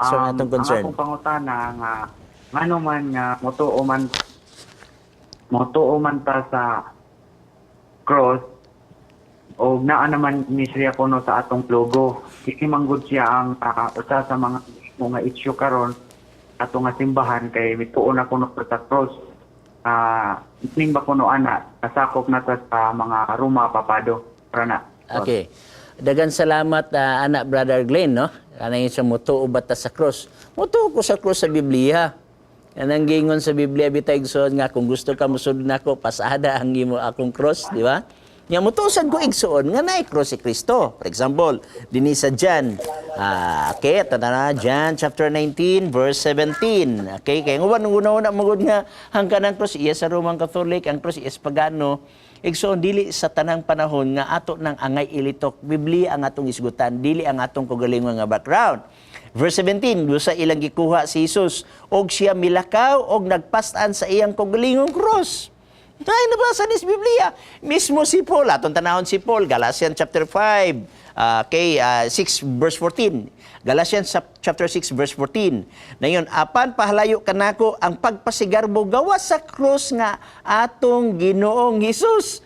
So, ang atong concern. Ang akong pangutana nga ngano man nga motuo man ta sa cross o naa naman ni siya kuno sa atong logo. Kini manggod siya ang usa sa mga mga issue karon ato nga simbahan kay mituo na kuno sa cross. Ning ba kuno ana nasakop na ta sa mga Roma papado para na. Okay. Dagan salamat, anak Brother Glenn, no? Ana yung sa mutuo ba ta sa cross? Mutuo ko sa cross sa Biblia. Anang gingon sa Biblia bitay, igsoon, nga kung gusto ka mosunod nako, pasada ang imo akong cross, di ba? Nya mutuo sad ko, igsoon, nga naay cross si Kristo. For example, dinhi sa John. Okay, tana John chapter 19 verse 17. Okay, kay uban una-una magud nga ang kanang cross iya sa Roman Catholic, ang cross iya sa pagano. Igsoon, dili sa tanang panahon nga ato nang angay ilitok. Biblia ang atong isgutan, dili ang atong kaugalingon nga background. Verse 17, doon sa ilang gikuha si Jesus, og siya milakaw og nagpastaan sa iyang kaugalingong cross. Ay, nabasa ni sa Biblia. Mismo si Paul, atong tanahon si Paul, Galatians chapter 5, okay, 6 verse 14. Galatians chapter 6 verse 14. Na yun, apan pahalayo kanako ang pagpasigarbo gawas sa krus nga atong Ginoong Hesus.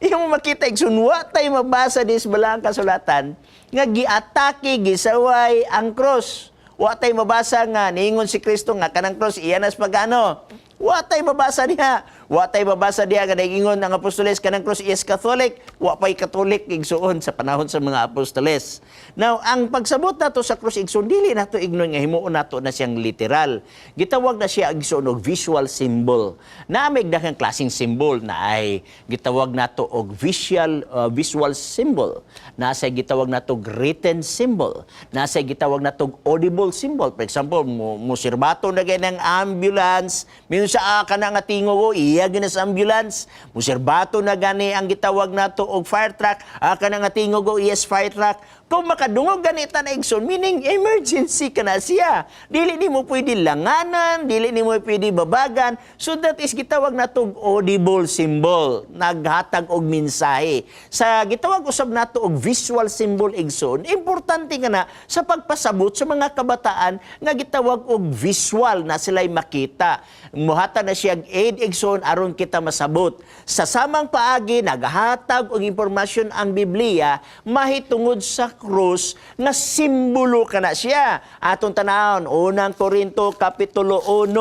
Iyong makita, igsoon, wa tay mabasa dis balaang kasulatan nga giatake, gisaway ang cross. Wa tay mabasa nga niingon si Kristo nga kanang cross iya nas pagano. Wa tay mabasa diha. Wa tay mabasa diha nga niingon ang apostoles kanang cross is Catholic. Wa pay Catholic, igsuon, sa panahon sa mga apostoles. Now, ang pagsabot nato sa cross, igsuon, dili nato ignon nga himuon nato na siyang literal. Gitawag na siya, igsuon, og visual symbol. Naa may daghang klaseng symbol na ay gitawag nato og visual symbol. Nasa gitawag nato og written symbol. Nasa gitawag nato og audible symbol. For example, mo sirbato na gay ng ambulance, mingon sa kana nga tingog o iya gyud na sa ambulance. Musirbato na gani ang gitawag nato og fire truck, kana nga tingog o yes fire truck. Kung makadungog ganita na, igsoon, meaning emergency ka na siya. Dili nimo pwede langanan, dili nimo pwede babagan. So that is gitawag nato og audible symbol, naghatag og mensahe. Sa gitawag usab nato og visual symbol, igsoon, importante nga na sa pagpasabot sa mga kabataan nga gitawag og visual na sila'y makita. Muhatag na siya og aid, igsoon, aron kita masabot. Sa samang paagi, naghatag og impormasyon ang Biblia mahitungod sa krus nga simbolo kana siya. Atong tanawon, Unang Korinto kapitulo 1,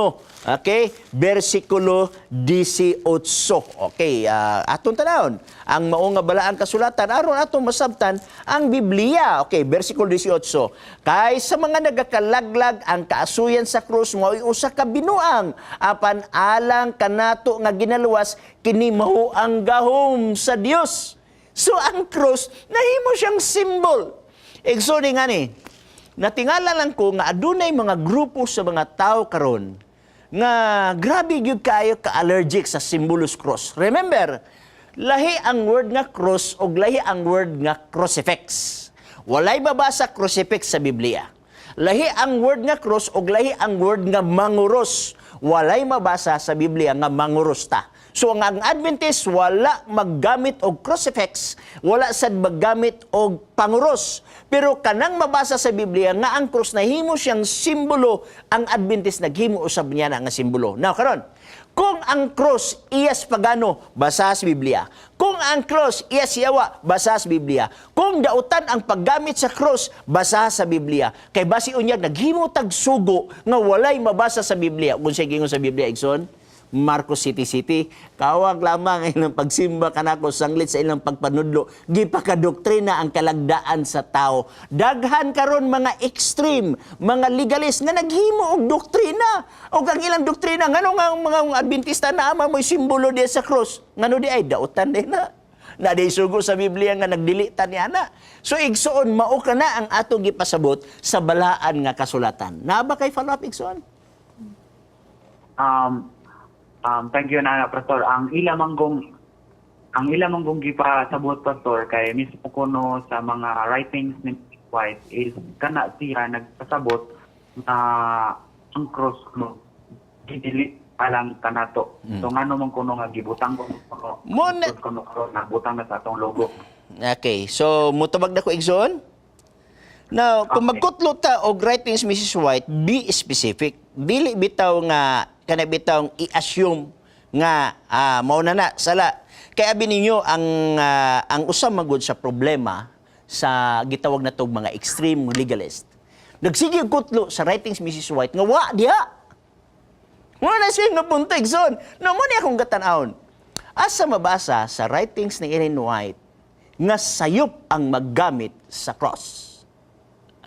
okay? Bersikulo 18. Okay, atong tanawon ang mao nga balaang kasulatan aron atong masabtan ang Biblia. Okay, bersikulo 18. Kay sa mga nagakalaglag ang kaasuyan sa krus mao'y usa ka binuang, apan alang kanato nga ginaluwas, kini mao ang gahom sa Dios. So ang krus nahimo siyang symbol. Igsoon nga ni, natingala lang ko nga adunay mga grupo sa mga tao karon nga grabe gyud kaayo ka-allergic sa simbolos cross. Remember, lahi ang word nga cross og lahi ang word nga crucifix. Walay mabasa crucifix sa Biblia. Lahi ang word nga cross og lahi ang word nga manguros. Walay mabasa sa Biblia nga manguros ta. So ang Adventist wala maggamit og crucifix, wala sad maggamit og panguros. Pero kanang mabasa sa Biblia nga ang cross nahimo siyang simbolo, ang Adventist naghimo usab niya na nga simbolo. Now karon, kung ang cross iyas pagano, basa sa Biblia. Kung ang cross iyas yawa, basa sa Biblia. Kung dautan ang paggamit sa cross, basa sa Biblia. Kay basi unyag naghimo tag sugo nga walay mabasa sa Biblia. Kung siya gingon sa Biblia, igsoon, Marcos City City, kawag lamang ang ilang pagsimba kanako sanglit sa ilang pagpanudlo, gipakadoktrina ang kalagdaan sa tao. Daghan karon mga extreme, mga legalist nga naghimo og doktrina. Og ang ilang doktrina, ngano nga ang mga Adventista na ama mo'y simbolo diya sa cross? Ngano di ay dautan din na. Na di sugo sa Biblia nga nagdili ta niya na. So igsoon, mao ka na ang atong gipasabot sa balaan nga kasulatan. Naa ba kay follow up, igsoon? Thank you na, Pastor. Ang ila manggong gipasabot, Pastor, kay mismo kuno sa mga writings ni White is kana siya nagpasabot na ang cross no dili alang kanato. So ngano man kuno nga gibutang ko kuno cross kuno karon na butang na sa atong logo. Okay, so mutubag na ko, igsoon? Now, kung magkutlo ta og writings Mrs. White, be specific. Dili bitaw nga kana bitaw i-assume nga mao na na sala. Kay abi ninyo ang usa magud sa problema sa gitawag na tog mga extreme legalist. Nagsige og kutlo sa writings Mrs. White nga wa diha. Wala na siya nga punto, igsoon. No, mao ni akong gatan-awon. Asa mabasa sa writings ni Ellen White nga sayop ang maggamit sa cross?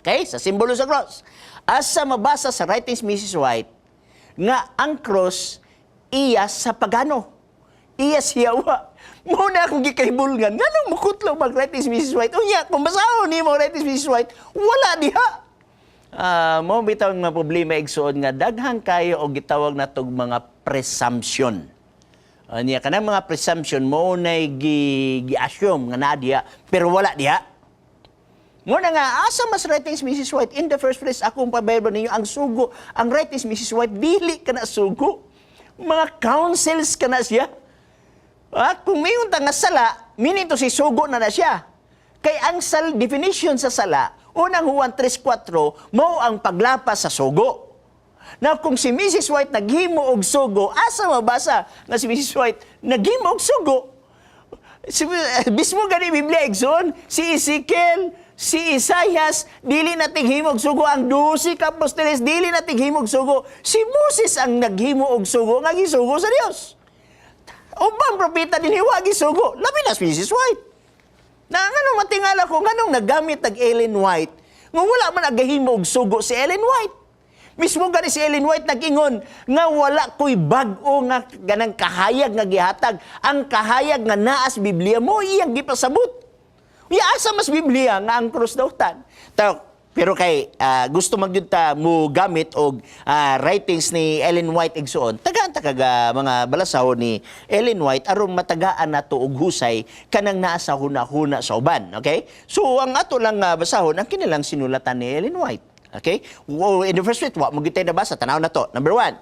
Okay? Sa simbolo sa cross. Asa mabasa sa writings Mrs. White nga ang cross iya sa pagano? Iya siya wa. Mao na akong gikahibulngan. Nganong mukutlo mag writings Mrs. White? Unya, kung basahon nimo writings Mrs. White, wala diha. Mao bitaw ang mga problema, igsoon, nga daghang kayo og gitawag natog mga presumption. Niya kanang mga presumption mo nay gi, gi-assume nga naa diha pero wala diha. Mao na nga asa mas writings Mrs. White in the first place? Akong pabayro ninyo ang sugo, ang writings Mrs. White dili kana sugo. Mga counsels kana siya. Kung mayon ta nga sala, meaning to si sugo na na siya. Kay ang sal definition sa sala, Unang Juan 3:4, mao ang paglapas sa sugo. Now, kung si Mrs. White naghimo og sugo, asa mabasa nga si Mrs. White naghimo og sugo? Si, mismo gani Biblia, igsoon, si Ezekiel, si Isaias, dili na tighimog sugo. Ang 12 ka apostoles, dili na tighimog sugo. Si Moses ang naghimo og sugo nga gisugo sa Dios. Ubang propeta din wa gisugo. Labi na si Mrs. White. Na nganong matingala ko, nganong naggamit nag Ellen White, nga wala man agahimo og sugo si Ellen White? Mismo gani si Ellen White nag-ingon nga wala ko'y bag-o nga ganang kahayag nga gihatag. Ang kahayag nga naa sa Biblia mo iyang gipasabot. Ya asa mas Biblia nga ang krus dautan? Pero kay gusto magyud ta mo gamit og writings ni Ellen White, igsoon. Tagaan ta kaga mga balasahon ni Ellen White aron matagaan nato og husay kanang naa sa huna-huna sa uban, okay? So ang ato lang basahon ang kinilang sinulatan ni Ellen White. Okay? Wo, in the first place, wa mo gyud tayo nabasa. Tanaw na to. Number one,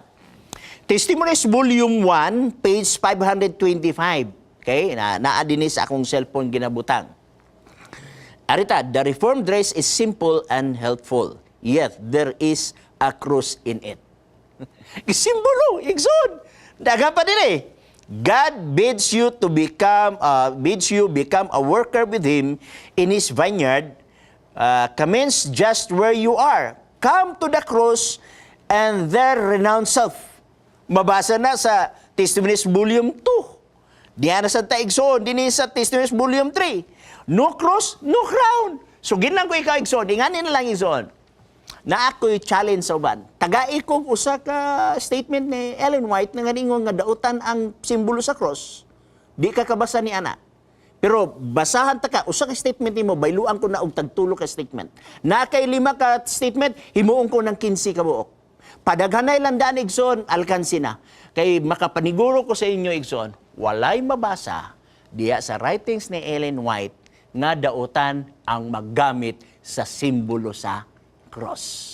Testimonies Volume 1, page 525. Okay? Na naa dinhi sa akong cellphone ginabutang. Arita, "The Reformed dress is simple and helpful. Yet there is a cross in it." Simbolo, igsoon. Daga pa din eh. "God bids you become a worker with Him in His vineyard. Commence just where you are. Come to the cross and there renounce self." Mabasa na sa Testimonies Volume 2. Diya na sa taigsoon, dinhi sa Testimonies Volume 3. No cross, no crown. So ginlang ko ikaw, igsoon, ingani na lang, igsoon. Na ako'y challenge sa uban. Tagai ko usa ka statement ni Ellen White nga ningon nga dautan ang simbolo sa cross. Di ka kabasa ni ana. Pero basahan ta ka usa ka statement nimo, bayluan ko na og tagtulo ka statement. Na kay lima ka statement, himuon ko ng 15 ka buok. Padaghanay lang daan, igsoon, alkansi na. Kay makapaniguro ko sa inyo, igsoon, walay mabasa diya sa writings ni Ellen White nga dautan ang maggamit sa simbolo sa cross.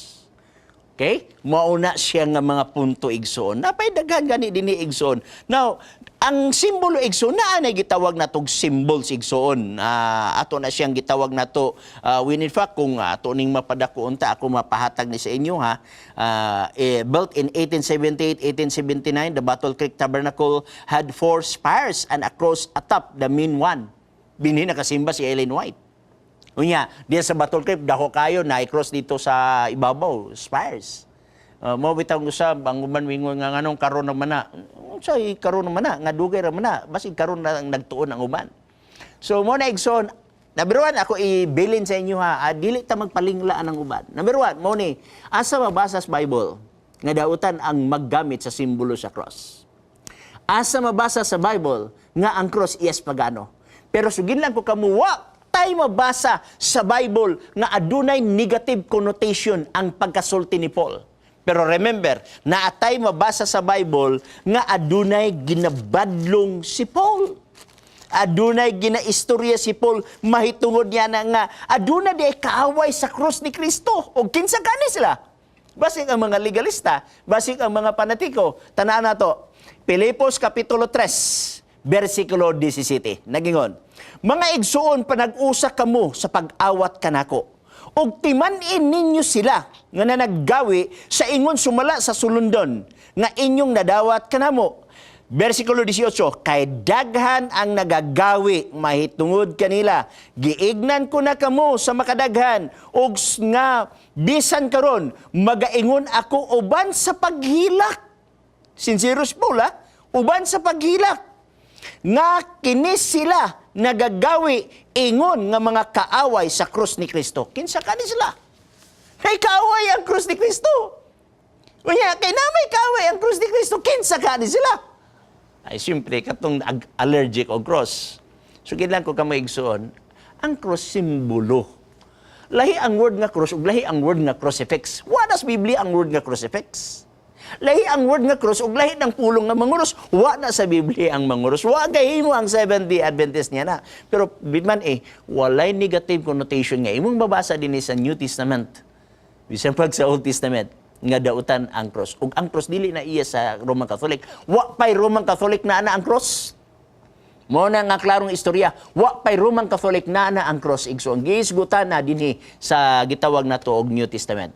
Okay? Mauna siya nga mga punto, igsoon. Napay daghan gani dinhi, igsoon. Now, ang simbolo, igsoon, naa na gitawag natog symbols, igsoon. Ato na siyang gitawag nato when in fact kung ato ning mapadako unta ako mapahatag ni sa inyo ha. Built in 1878, 1879, the Battle Creek Tabernacle had four spires and a cross atop the main one. Dinhi nakasimba si Ellen White. Unya, diyan sa Battle Creek, dako kayo, na-cross dito sa ibabaw, spires. Mo bitaw usab ang uban wingon nga nganong karon naman na. Unsay karon naman na nga dugay ra man na, basig karon na ang nagtuon ang uban. So mo na, igsoon, number one, ako ibilin sa inyo ha, dili ta magpalingla ang uban. Number one, mo ni, asa mabasa sa Bible nga dautan ang maggamit sa simbolo sa cross? Asa mabasa sa Bible nga ang cross iyas pagano? Pero sugin lang ko kamo, wa tay mabasa sa Bible nga adunay negative connotation ang pagkasulti ni Paul. Pero remember, naatay mabasa sa Bible nga adunay ginabadlong si Paul. Adunay ginaistorya si Paul mahitungod niya na nga aduna di ay kaaway sa krus ni Kristo. O kinsa kani sila? Basig ang mga legalista, basig ang mga panatiko. Tanaan na to. Pilipos Kapitulo 3, versikulo 17. Nagingon, "Mga igsuon, panag-usa kamo sa pag-awat kanako." Ug timan-in ninyo sila nga nanaggawi sa ingon sumala sa sulundon nga inyong nadawat kanamo. Versikulo 18, kay daghan ang nagagawi mahitungod kanila. Giignan ko na kamo sa makadaghan ug nga bisan karon magaingon ako uban sa paghilak. Sincero si Paul, ha? Uban sa paghilak nga kini sila nagagawi ingon nga mga kaaway sa krus ni Kristo. Kinsa kani sila? Kay kaaway ang krus ni Kristo. Unya, kay na may kaaway ang krus ni Kristo, kinsa kani sila? Ay, siyempre, katong allergic o cross. So, kinahanglan ko kamo, igsuon, ang cross simbolo. Lahi ang word nga cross ug lahi ang word nga crucifix. Wa na sa Biblia ang word nga crucifix. Lahi ang word nga cross ug lahi ng pulong nga manguros. Wa na sa Biblia ang manguros. Wa gahimo ang Seventh-day Adventist niya na. Pero bitman eh, walay negative connotation nga imong babasa din sa New Testament. Bisan pag sa Old Testament nga dautan ang cross. Ug ang cross dili na iya sa Roman Catholic. Wa pay Roman Catholic na ana ang cross. Mo na nga klarong istorya, wa pay Roman Catholic na ana ang cross, igsoon. Gihisgutan na dinhi sa gitawag nato og New Testament.